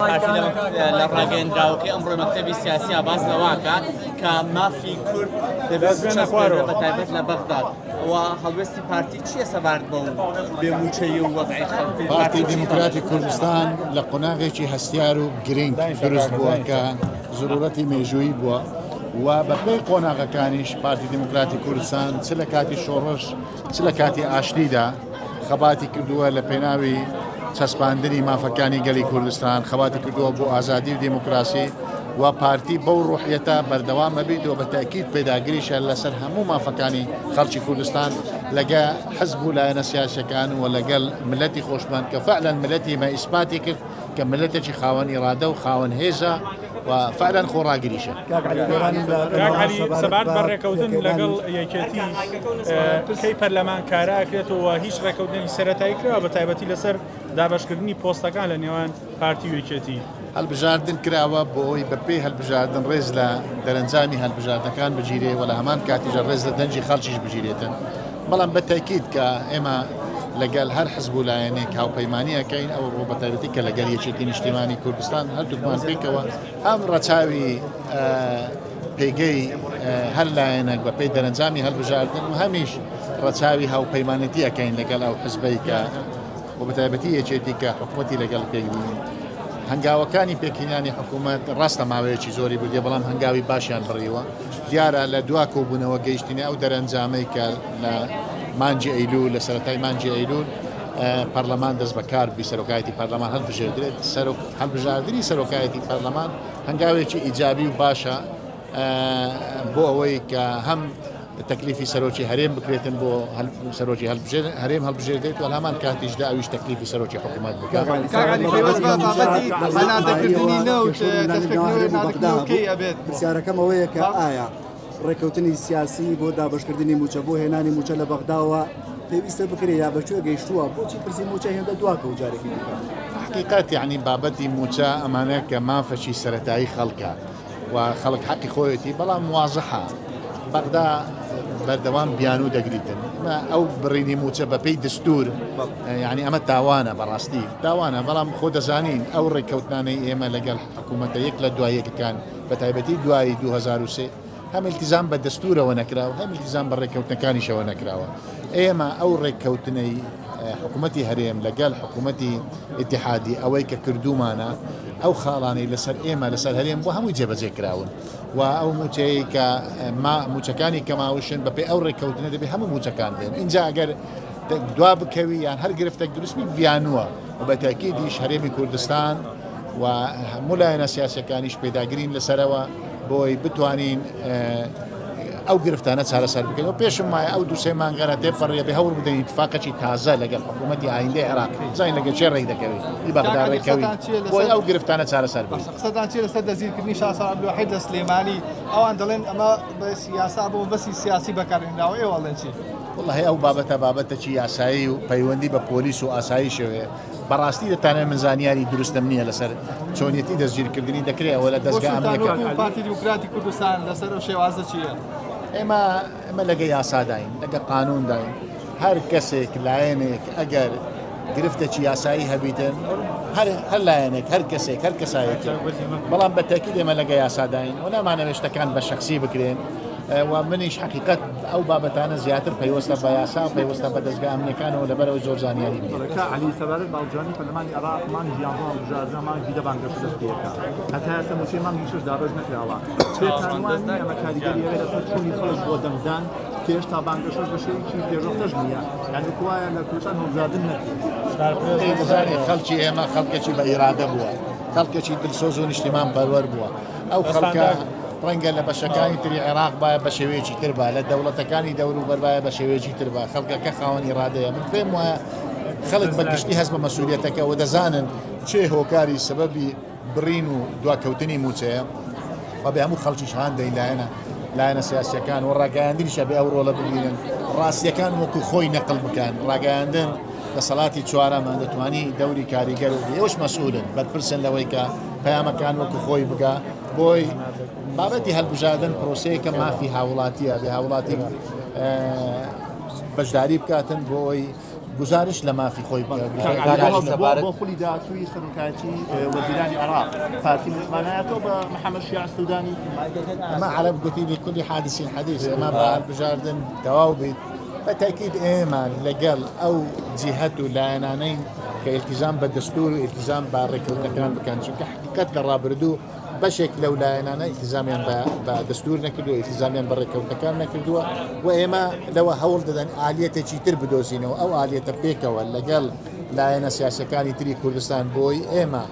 پارتی لە ڕاگەیەندراوەکەی ئەمڕۆی مەکتەبی سیاسیا باس لەوە ئەکات کە مافی کورد دەبێت بچەسپێنرێت بە تایبەت لە بەغداد و هەڵوێستی پارتی چییە سەبارەت بەو بێ مووچەیی و وەزعی خەڵک و پارتی پارتی چی دیموکراتی دەڵێت؟ کوردستان لە قۆناغێکی هەستیار و گرنگ دروست بووە کە زرورەتی مێژوویی بووە و بەپێی قۆناغەکانیش پارتی دیموکراتی کوردستان چ لە کاتی شۆڕش چ لە کاتی ئاشتیدا خەباتی کردووە لە پێناوی چەسپاندنی مافەکانی گەلی کوردستان، خەباتی کردووە بۆ ئازادی و دێموکراسی و پارتی بەو ڕوحیەتە بەردەوام ئەبیت و بە تەئکید پێداگریشە لەسەر هەموو مافەکانی خەڵکی کوردستان لەگە حزب و لایەنە سیاسیەکان و لەگەل ملەتی خۆشمان کە فعلا ملەتی ئیمە ئیسپاتی کرد کە ملەتێکی خاوەن ئیرادە و خاوەن هێزە و فعلا خۆڕاگریشە. کاک عەلی گۆران لە کاک عەلی سەبارەت سەبارەت بە بە ڕێکەوتن پێکهێنانی لەگەڵ یەکێتی کەی پەرلەمان کارا ئەکرێتەوە هیچ ڕێکەوتنێکی سەرەتایی کراوە بە تایبەتی لەسەر دابەشکردنی پۆستەکان لە نێوان پارتی و یەکێتی؟ هەلبژاردن کراوە بۆ ئەوەی بە پێی هەلبژاردن ڕێز لە دەرەنجامی هەلبژاردنەکان بگیرێ و لە هەمان کاتیشدا ڕێز لە دەنگی خەڵکیش بگیرێتن بەڵام بە تەئکید کە ئێمە لەگەل هەر حزب و لایەنێک هاوپەیمانی ئەکەین ئەو ڕۆ بە تایبەتی کە لەگەل یەکێتی نیشتیمانی کوردستان هەردووکمان پێکەوە هەم ڕەچاوی پێگەی هەر لایەنێک بە پێی دەرەنجامی هەلبژاردن و هەمیش ڕەچاوی هاوپەیمانێتی ئەکەین لەگەڵ ئەو حزبەی کە و بەتایبەتی یەکێتی کە حکوومەتی لەگەڵ پێکبینین. هەنگاوەکانی پێکهینانی حکوومەت ڕاستە ماوەیەکی زۆری بردیە بەڵام هەنگاوی باشیان بڕیوە. دیارە لە دوا کۆبوونەوە گەیشتینە ئەو دەرەنجامەی کە لە مانگی ئەیلوول لە سەرەتای مانگی ئەیلوول پەرلەمان دەست بەکار بی سەرۆکایەتی پەرلەمان هەڵبژێردرێت. سەرۆک هەڵبژاردنی سەرۆکایەتی پەرلەمان هەنگاوێکی ئیجابی و باشە بۆ ئەوەی کە هەم تەکلیفی سەرۆکی هەرێم بکرێتن بۆ سەرۆکی هەرێم هەڵبژێردرێت و هەمان کاتیشدا ئەویش تەکلیفی سەرۆکی حکوومەت بکات. پرسیارەکەم ئەوەیە کە ئایا ڕێککەوتنی سیاسی بۆ دابەشکردنی مووچە بۆ هێنانی مووچە لە بەغداوە پێویستە بکرێ یا بەکوێ گەیشتووە بۆچی پرسی مووچە هێندە دواکەوت جارێکی دیکە؟ حقیقەت یعنی بابەتی مووچە ئەمانە کە مافەکی سەتایی خەڵکە و خەڵک حەقی خۆیەتی بەڵام وازحە بەغدا بەردەوام بیانوو دەگریتن ئەو بڕینی مووچە بەپێی دستور یعنی ئەمە تاوانە بەڕاستی تاوانە بەڵام خۆ دەزانین ئەو ڕێککەوتنانەی ئێمە لەگەڵ حکوومەتە یەک لە دوای یەکەکان بە تایبەتی دوای 2023 هەم التزام بە دەستورەوە نەکراوە هەم التزام بە ڕێککەوتنەکانیشەوە نەکراوە ئێمە ئەو ڕێککەوتنەی حکوومەتی هەرێم لەگەل حکوومەتی ئیتیحادی ئەوەی کە کردوومانە ئەو خاڵانەی لەسەر ئێمە لەسەر هەرێم بۆ هەمووی جێبەجێ کراون و ئەو موچەیە کە ما موچەکانی کەماوشن بەپێی ئەو ڕێککەوتنە دەبێ هەموو موچەکان بێن اینجا ئەگەر دوا بکەوی یان هەر گرفتێک دروستبی بیانووە و بە تاکیدیش هەرێمی کوردستان و هەموو لایەنە سیاسەکانیش پێداگرین لەسەرەوە بۆی بتوانین ئەو گرفتانە چارەسەر بکەین و پێشم وایە ئەو دوسێ مانگانە تێپەڕیە بێ هەوڵ بدەین ئیتفاقێکی تازە لەگەڵ حکوومەتی ئایندەی عێراق بزانین لەگەڵ چێ ڕێک دەکەوین ئی بەغدا ڕێکەوین بۆی ئەو گرفتانە چارەسەر بکەین. قسەتان چیە لەسەر دەستگیرکردنی شاسوار عەبدولواحید لە سلێمانی؟ ئەوان دەڵێن ئەمە بەس یاسا بۆ مەبەستی سیاسی بەکارهێنراوە، ئێوە ئەڵێن چی؟ وەڵاهی ئەو بابەتە بابەتەکی یاسایی و پەیوەندی بە پۆلیس و ئاسایشەوەیە بەڕاستی دەتانەوێت من زانیاری دروستم نییە لەسەر چۆنیەتی دەستگیرکردنی دەکرێت ئەوە لە دەزگا ئەمنیەکان. پارتی دیموکراتی کوردستان لەسەر ئەو شێوازە چییە؟ ئێمە ئێمە لەگە یاساداین لەگە قانونداین هەر کەسێک لایەنێک ئەگەر گرفتێکی یاسایی هەبیتن هەر هەر لایەنێک هەر کەسێک هەر کەسایەتی بەڵام بە تەکید ئێمە لەگە یاساداین و نامانەوێت شتەکان بە شخصی بکرێن و منیش حەقیقەت ئەو بابەتانە زیاتر پەیوەستە بە یاسا و پەیوەستە بە دەزگا ئەمنیەکانەوە لەبەرئەوەی زۆر زانیاریم نیە. کاک عەلی سەبارەت بە هەڵبژاردنی پەرلەمانی عێراق مانگی یانزە هەڵبژاردنە مانگی دە بانگەشە دەست پێکا هەتا ئێستا مووچەی مانگی شەش دابەش نەکراوە پێتان وا نییە ئەمە کاریگەری هەبێت لەسەر چوونی خەڵک بۆ دەنگدان کە هێشتا بانگەشەش بە شێوەیەکی پێشوەختەش نییە یانی وەکو وایە لە کوردستان هەڵبژاردن نەکرێت. دەزانی خەڵکی ئێمە خەڵکێکی بە ئیرادە بووە خەڵکێکی دلسۆز و نیشتیمان پەروەر بووە ئەو خەڵکە ڕەنگە لە بەشەکانی تری عێراق باە بە شێوەیەکی تر با لە دەوڵەتەکانی دەوروبەر باە بە شێوەیەکی تر با خەڵکەکە خاوەن ئیرادەیە من پێم وایە خەڵک بە گشتی هەست بە مەسئولیەتەکە و دەزانن چێ هۆکاری سەبەبی بڕین و دواکەوتنی مووچەیە و بێ هەموو خەڵکیش هان دەین لایەنە لایەنە سیاسیەکان و ڕاگەیاندنیشە بێ ئەو ڕۆڵە ببینن ڕاستیەکان وەکو خۆی نەقل بکەن ڕاگەیاندن دەسەڵاتی چوارەمە دەتوانی دەوری کاریگەر و ئێوەش مەسئولن بەرپرسن لەوەی کە پەیامەکان وەکو خۆی بگا بۆی بابەتی هەلبژاردن پرۆسەیەکە مافی هاوڵاتیە بێ هاوڵاتی بەشداری بکاتن بۆ ئەوی گوزارش لە مافی خۆی بکە. بۆ خولی داهاتووی سەرۆکایەتی وەزیرانی عێراق پارتی متمانایەتەوە بە محەممەد شیاع سوودانی؟ ئەمە عەرەب گوتی لکل حادث حدیث، ئێمە بە هەڵبژاردن تەواو بیت بە تاکید ئێمە لەگەڵ ئەو جیهەت و لایەنانەین کە ئیلتیزام بە دەستور و ئیلتیزام بە ڕێککەوتنەکان بکەن، چونکە حقیقەت لە ڕابردوو بەشێک لەو لایەنانە ئیلتیزامیان بە دەستور نەکردووە، ئیلتیزامیان بە ڕێککەوتنەکان نەکردووە و ئێمە لەوە هەوڵ دەدەن ئالیەتێکی تر بدۆزینەوە، ئەو ئالیەتە پێکەوە لەگەڵ لایەنە سیاسەکانی تری کوردستان بۆی ئێمە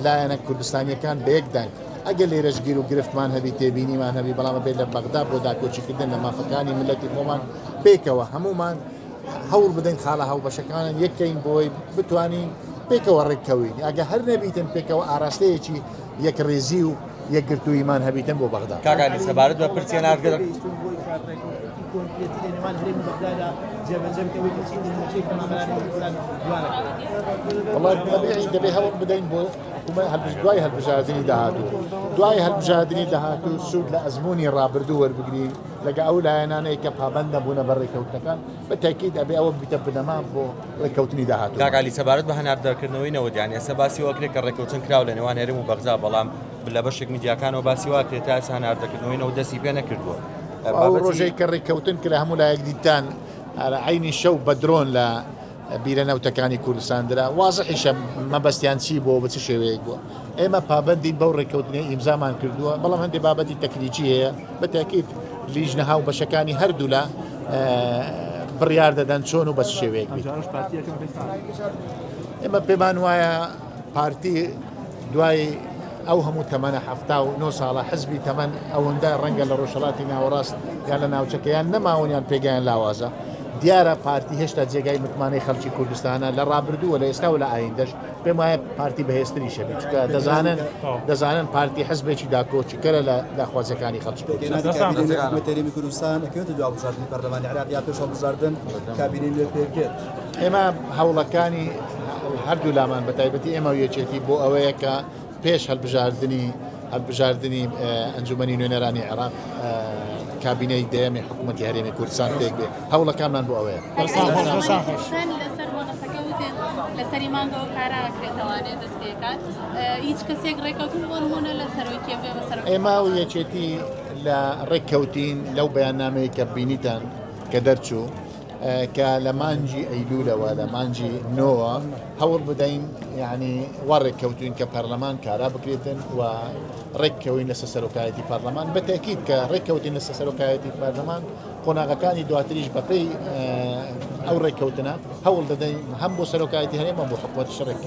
لایەنە کوردستانیەکان بە یەک دەنگ ئەگەر لێرەش گیر و گرفتمان هەبی تێبینیمان هەبی بەڵام ئەبێت لە بەغدا بۆ داکۆکیکردن لە مافەکانی میللەتی خۆمان پێکەوە هەمومان هەوڵ بدەین خاڵە هاوبەشەکانن یەکەین بۆی بتوانین پێکەوە ڕێککەوین ئەگە هەر نەبیتن پێکەوە ئاراستەیەکی یەکڕێزی و یەکگرتوویمان هەبیتن بۆ بەغدا. کاک عەلی سەبارەت بە پرسی هەناردە وەڵا تەبیعی دەبێ هەوڵ بدەین بۆ دوای هەلبژاردنی داهاتوو دوای هەلبژاردنی داهاتوو سوود لە ئەزمموی ڕابردوو وەربگرین لەگە ئەو لایەنانەی کە پابند نەبوونە بە ڕێککەوتنەکان بە تاکید ئەبێ ئەوە بیتە بنەما بۆ ڕێککەوتنی داهاتوو. کاک عەلی سەبارەت بە هەناردەکردنەوەی نەوت یانی ئێستا باسی ئەوە کرێت کە ڕێککەوتن کراوە لە نێوان هەرێم و بەغدا بەڵام لە بەشێک میدیاکانەوە باسی وا کرێت تا ئێستا هەناردەکردنەوەی نەوت دەستی پێ نەکردووە. ئەو ڕۆژەی کە ڕێککەوتن کرا هەموو لایەک دیتان عەینی شەو بە درۆن لە بیرە نەوتەکانی کوردستان درا، وازحیشە مەبەستیان چی بووە و بە چ شێوەیەک بووە. ئێمە پابەندین بەو ڕێککەوتنەی ئیمزامان کردووە، بەڵام هەندێک بابەتی تەکنیکی هەیە، بە تاکید لیژنە هاوبەشەکانی هەردوولا بڕیار دەدەن چۆن و بە چ شێوەیەک بیت. ئێمە پێمان وایە پارتی دوای ئەو هەموو تەمەنە 79 ساڵە حزبی تەمەن ئەوەندە ڕەنگە لە ڕۆژهەڵاتی ناوەڕاست یان لە ناوچەکە یان نەماون یان پێگەیان لاوازە. دیارە پارتی هێشتا جێگای متمانەی خەڵکی کوردستانە لە ڕابردوو و لە ئێستا و لە ئایندەش پێم وایە پارتی بەهێزتریشە بێت چونکە دەزانن دەزانن پارتی حزبێکی داکۆکیکەرە لە داخوازیەکانی خەڵکی کوردستان. کابینەی نوێی حکومەتی هەرێمی کوردستان ئەکەوێتە دوا هەڵبژاردنی پەرلەمانی عێراق یا پێش هەڵبژاردن کابینەی نوێ پێک دێت؟ ئێمە هەوڵەکانی هەردوو لامان بە تایبەتی ئێمە و یەکێتی بۆ ئەوەیە کە پێش هەلبژاردنی هەلبژاردنی ئەنجومەنی نوێنەرانی عێراق کابینەی دەیەمی حکوومەتی هەرێمی کوردستان پێک بێ هەوڵەکانمان بۆ ئەوەیە. لەسەری مانگەوە کاراکرێتەوانێ دەست پێکات هیچ کەسێک ڕێکەوتون بۆ نمونە لە سەرۆکیە بێ بە سەرۆک ئێمە و یەکێتی لە ڕێککەوتین لەو بەیاننامەیە کە بینیتان کە دەرچوو کە لە مانگی ئەیلولەوە لە مانگی نۆوە هەوڵ بدەین یعنی وا ڕێککەوتوین کە پەرلەمان کارا بکرێتن و ڕێککەوین لەسەر سەرۆکایەتی پەرلەمان بە تەکید کە ڕێککەوتین لەسەر سەرۆکایەتی پەرلەمان قۆناغەکانی دواتریش بەپێی ئەو ڕێککەوتنە هەوڵ دەدەین هەم بۆ سەرۆکایەتی هەرێم بۆ حکوومەتی ڕێک.